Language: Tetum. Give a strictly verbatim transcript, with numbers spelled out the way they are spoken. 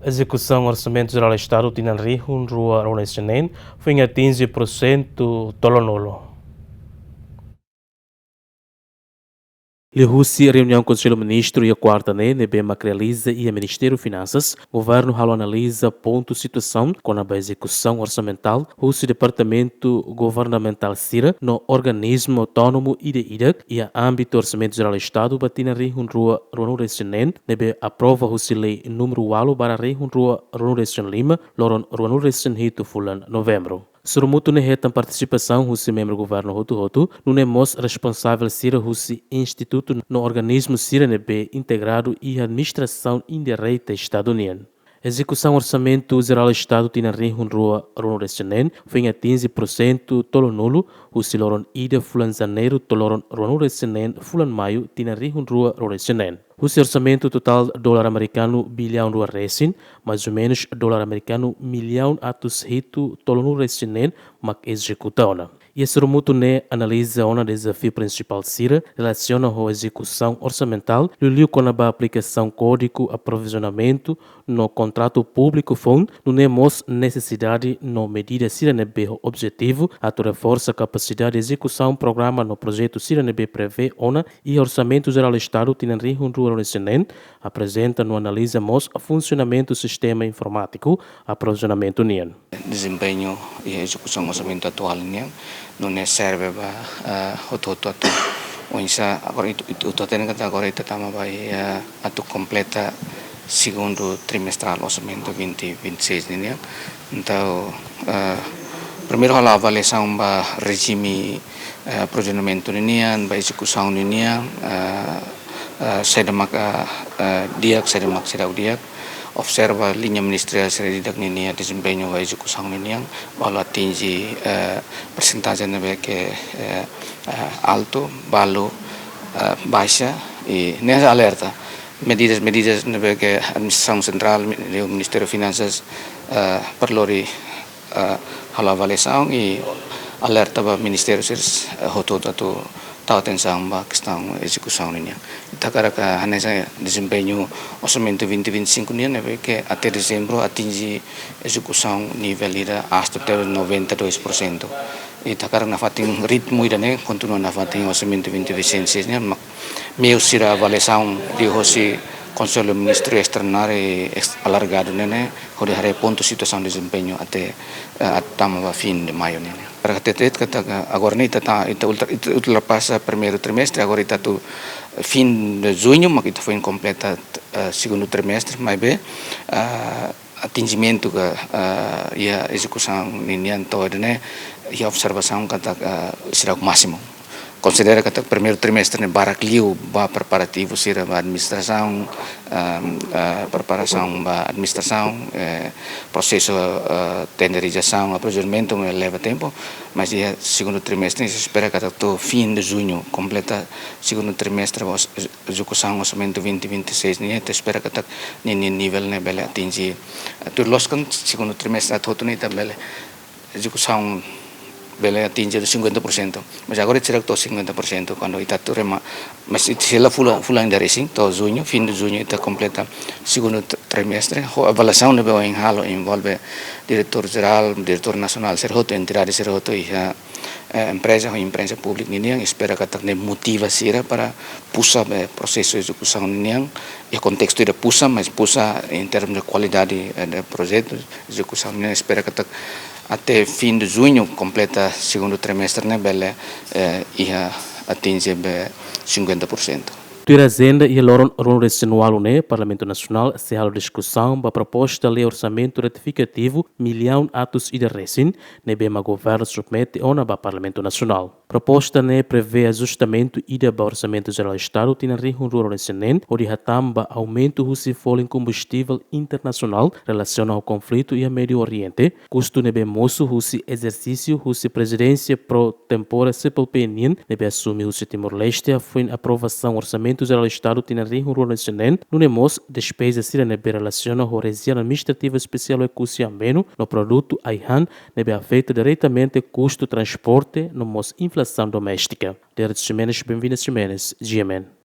Ezekusaun Orsamentu Jerál Estadu tinan rihun rua ruanulu-resin-neen foin atinje pursentu tolunulu. Liuhusi reuniaun Konsellu Ministru iha kuarta ne'e, ne'ebé mak realiza iha Ministériu Finansas, governu halo analiza pontu situasaun kona-ba ezekusaun orsamentál husi departamentu governamentál sira no organismu autónomu ida-idak iha ámbitu Orsamentu Jerál Estadu ba tinan rihun rua ruanulu-resin-neen, ne'ebé aprova husi Lei númeru ualu barra rihun rua ruanulu-resin-lima, loron ruanulu-resin-hitu fulan Novembru. Sorumutu ne'e hetan partisipasaun husi membru governu hotu-hotu, nune'e mós responsavel sira husi institutu no organismu sira ne'ebé integradu iha administrasaun indireta Estadu nian. Ezekusaun Orsamentu Jerál Estadu tinan rihun rua ruanulu-resin-neen foin atinje pursentu tolunulu, husi loron ida fulan Janeiru to'o loron ruanulu-resin-neen fulan Maiu tinan rihun rua ruanulu-resin-neen. Husi orsamentu totál dolar amerikanu biliaun rua resin, mais ou menus dolar amerikanu millaun atus hitu tolunulu-resin-neen mak ezekuta ona. Iha sorumutu ne'e analiza ona dezafiu prinsipál sira relasiona ho ezekusaun orsamentál, liuliu kona-ba aplikasaun kódigu aprovizionamentu no kontratu públiku foun, nune'e mós nesesidade no medida sira ne'ebé ho objetivu atu reforsa kapasidade ezekusaun programa no projetu sira ne'ebé prevee ona iha Orsamentu Jerál Estadu tinan rihun rua ruanulu-resin-neen, aprezenta no analiza mós funsionamentu sistema informátiku aprovizionamentu nian. Dezempeñu iha ezekusaun orsamentu atuál nian, nune'e serve ba, eh, hotu-hotu atu oinsá, agora ita, ita, ita hatene katak agora ita tama ba iha, eh, atu kompleta segundu trimestrál orsamentu vinte vinte e seis ninian. Entaun, eh, primeiru halo avaliasaun ba rejime, eh, provizionamentu ninian, ba ezekusaun ninian, eh, eh, saida mak, eh, eh, di'ak, saida mak seidauk di'ak. Observa liña ministeriál sira ida-idak ninia dezempeñu ba ezekusaun ninian, balu atinje, eh, persentajen ne'ebé ke, eh, eh, altu, balu, eh, baixa, i ne'e alerta. Medidas, medidas ne'ebé ke administrasaun sentrál, mi-, Ministériu Finansas, eh, perlu lori, eh, halo avaliasaun i alerta ba ministériu sira, eh, hotu-hotu atu tau atensaun ba kestaun ezekusaun ninian. Ita hakarak hanesan dezempeñu orsamentu vinte vinte e cinco nian, ne'ebé ke até dezembru atinje ezekusaun nivel ida astu até noventa e dois por cento. Ita hakarak nafatin ritmu ida-ne'e kontinua nafatin orsamentu vinte vinte e seis nian, mak meiu sira avaliasaun liuhosi Konsellu Ministru estraordináriu i es-, alargadu ne'e, ne'e, hodi haree pontu situasaun dezempeñu até, eh, tama ba fin de Maiu nian. Para hatete katak agora ne'e ita ta, ita ultra-, ita ultrapasa primeiru trimestre, agora ita atu fin de Juñu, mak ita foin kompleta, eh, segundu trimestre, maibé, eh, atinjimentu ka, eh, iha ezekusaun ninian to'o ida-ne'e, iha observasaun katak, eh, seidauk másimu. Konsidera katak primeiru trimestre ne'e barak liu ba preparativu sira ba administrasaun, ehm, eh, preparasaun ba administrasaun, eh, prosesu, eh, tenderizasaun, aprovizionamentu ne'e leva tempu, mas iha segundu trimestre ne'e espera katak to'o fin de Juñu kompleta segundu trimestre ba os-, ezekusaun orsamentu vinte vinte e seis ne'e, ita espera katak ninia nivel ne'e bele atinje, eh, tuir lójika segundu trimestre atu hotu ne'e ita bele ezekusaun bele atinje cinquenta por cento. Mas agora ita seidauk to'o cinquenta por cento, kuandu ita atu rema, mas ita sei la fulan, fulan ida resin, to'o Juñu, fin de Juñu ita kompleta segundu tr-, trimestre. Ho avaliasaun ne'ebé ohin halo envolve diretór jerál, diretór nasionál sira hotu, entidade sira hotu iha, eh, empreza, ho imprensa públika ninian, espera katak ne'e motiva sira para puxa, eh, prosesu ezekusaun ninian, iha kontestu ida puxa, mas puxa em termos de qualidade, eh, de projetu, ezekusaun ninian, espera katak até fin de Juñu kompleta segundu trimestre ne'e bele, eh, iha atinje be cinquenta por cento. Tuir ajenda iha loron ruanulu-resin-ualu ne'e, Parlamentu Nasionál sei halo diskusaun ba proposta lei orsamentu retifikativu millaun atus ida resin, ne'ebé mak governu submete ona ba Parlamentu Nasionál. Proposta ne'e prevee ajustamentu ida ba Orsamentu Jerál Estadu tinan rihun rua ruanulu-resin-neen, hodi hatán ba aumentu husi folin kombustivel internasionál relasiona ho konflitu iha Médiu Oriente, kustu ne'ebé mosu husi ezersísiu husi prezidénsia pro tempore C P L P nian ne'ebé asume husi Timor-Leste hafoin aprovasaun Orsamentu Jerál Estadu tinan rihun rua ruanulu-resin-neen, nune'e mós despeza sira ne'ebé relasiona ho Rejiaun Administrativa Espesiál Oekusi Ambenu no produtu ai-han ne'ebé afeta diretamente kustu transporte no mós inflasaun doméstika. Derek Ximenes, Benvinda Ximenes, G M N.